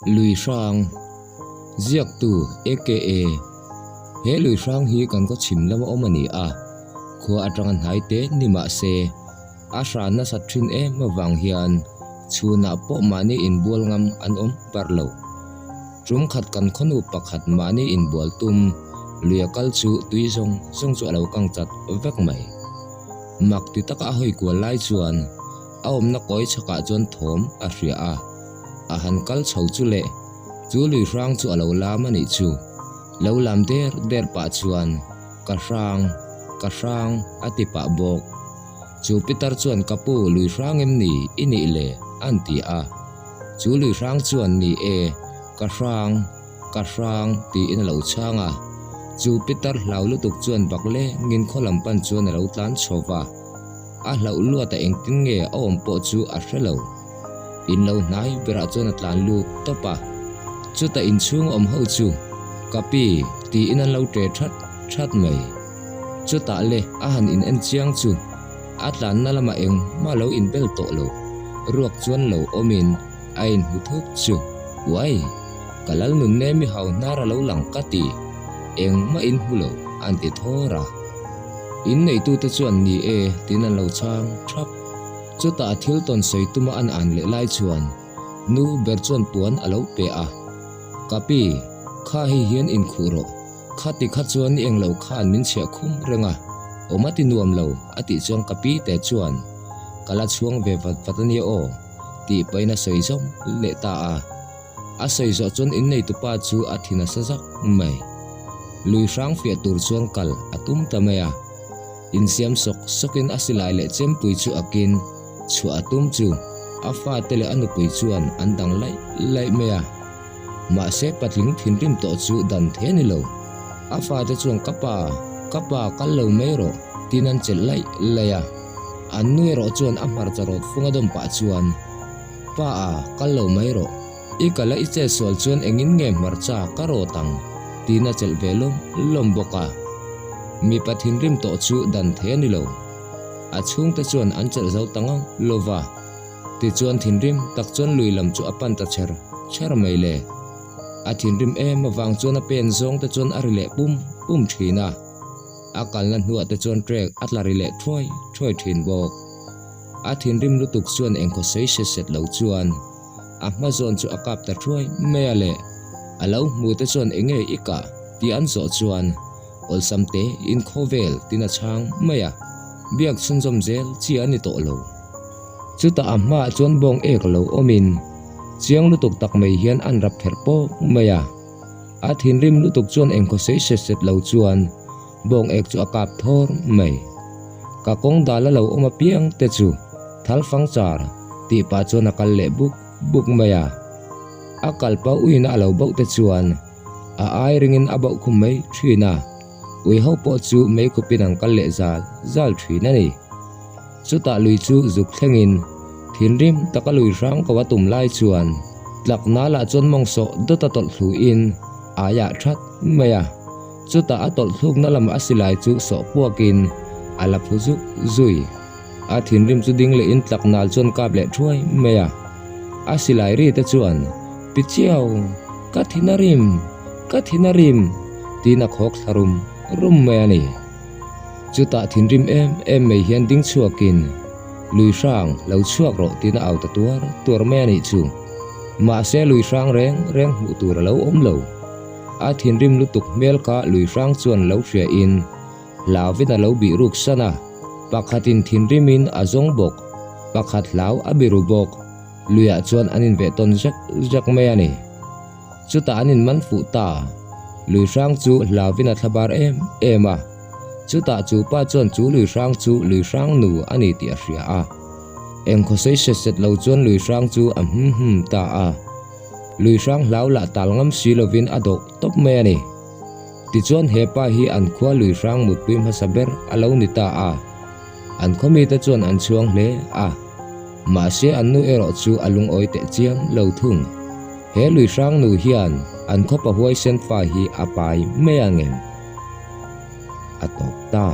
Lui hrang, Ziaktu, aka. He lui hrang hi kan khaw chhim lama awm a ni a, khua atanga hnai te ni mah se, a hran nasat thin em avang hian chhunah pawh mahni inbual ngam an awm parh lo. Tum khat kan khawnu pakhat mahni inbual tum luia kal chu tui zawng zawng chu a lo kang chat vek mai. Mak ti taka a hawi kual lai chuan a awmna kawi chhakah chuan thawm a hria a, a han kal chho chu le, chu lui hrang chu a lo lam a nih chu. Lo lam der der pah chuan ka hrang, ka hrang a ti pah bawk. Chu pitar chuan ka pu lui hrang em ni i nih le? A'n ti a. Chu lui hrang chuan ni e, ka hrang, ka hrang tiin a lo chhang a. Chu pitar hlau lutuk chuan bak lengin khaw lam pan chuan a lo tlan chho va. A hlauh luat a engtin nge a awm pawh chu a hre lo. In lo hnai berah chuan a tlan lut tawp a. Chutah inchhung awm ho chu, Ka pi, tiin an lo ṭe that that mai. Chutah le a han in en chiang chu a tlanna lamah engmah lo inbel tawh lo. Ruak chuan lo awmin a inhmu thup chu, Uai! Ka lal nun nemi hau hnar a lo lang ka ti, engmah in hmu lo, an ti thawr a. Inneitute chuan ni e tiin an lo chhang thap. Chutah a thil tawn sawi tuma an an leh lai chuan nu ber chuan puan a lo pe a, Ka pi, kha hei hian inkhuh rawh, khati kha chuan i englo khan min chhiah khum reng a, awm a ti nuam lo, a tih chuan ka pi te chuan, Ka la chhuang ve vat vat a nia aw, tih pahin a sawi zawm leh ta a. A sawi zawh chuan inneitupa chu a thi nasa zak mai. Lui hrang fiah tur chuan kal a tum ta mai a. Insiam sawk sawkin a silai leh chempui chu a kin chhuah a tum chu a fate leh a nupui chuan an dang laih laih mai a. Mahse patling thinrim tawh chu dan thei a ni lo. A fate chuan ka pa, ka pa kal lo mai rawh tiin an chelh laih laih a. An nu erawh chuan a hmarcha rawt fung a dawm pah chuan Pa a, kal lo mai rawh. I kal a i chet sual chuan engin nge hmarcha ka rawt ang? tiin a chelh ve lawm lawm bawk a. Mipa thinrim tawh chu dan thei a ni lo. A chhungte chuan an chelh zo ta ngang lo va. Tichuan thinrim tak chuan lui lam chu a pan ta cher cher mai le. A thinrim em avang chuan a pen zawng te chuan a ri leh pum pum thin a. A kalna hnuah te chuan trek a tla ri leh thuai thuai thin bawk. A thinrim lutuk chuan engkhaw sawi set set lo chuan a hma zawn chu a kap ta thuai mai a le. A lo hmu te chuan enge i kah tih an zawh chuan awlsam te in khawvel tin a chhang mai a, biak chhunzawm zel chi a ni tawh lo. Chutah a hmaah chuan bawng ek lo awmin chiang lutuk tak mai hian an rap pherh pawk mai a. A thinrim lutuk chuan engkhaw sawi set set lo chuan Bawng ek chu a kap thawr mai. Ka kawng dal a lo awm apiang te chu thal fang char tih pah chuan a kal leh buk buk mai a. A kal pah uina a lo bauh te chuan a ai ringin a bauh khum mai thin a, ui ho pawh chu meikhupin an kal leh zal zal thin a ni. Chutah lui chu zuk thlengin thinrim taka lui hrang ko a tum lai chuan tlak nalah chuan mawng sawh dawt a tawlh thluin aiah that mai a. Chutah a tawlh thlukna lam a silai chu sawh puakin a la phu zuk zui. A thinrim chu ding lehin tlak nal chuan kap leh thuai mai a. A silai ri te chuan, Pi Chiau, ka thin a rim, ka thin a rim, tiin a khawk thla rum rum mai a ni. Chutah thinrim em em mai hian ding chhuakin, Lui hrang, lo chhuak rawh tiin a au ta tuar tuar mai a nih chu. Mahse lui hrang reng reng hmuh tur a lo awm lo. A thinrim lutuk hmel kha lui hrang chuan lo hria in hlauvin a lo bih ruk san a, pakhatin thinrimin a zawng bawk, pakhat hlau a biru bawk, luiah chuan an inveh tawn zek zek mai a ni. Chutah an inman fuh ta, lui hrang chu hlauvin a thlabar em em a, chutah chu pa chuan chu lui hrang chu lui hrang nu a ni tih a hria a, engkhaw sawi set set lo chuan lui hrang chu a hum hum ta a. Lui hrang hlau lah tal ngam si lovin a dawh tawp mai a ni. Tichuan he pa hi an khua lui hrang mutpui hmasa ber a lo ni ta a. An khaw mite chuan an chhuang hle a. Mahse an nu erawh chu a lungawi teh chiam lo thung. He lui hrang nu hian an khawpa huaisen fa hi a pai mai ang em? A tawp ta.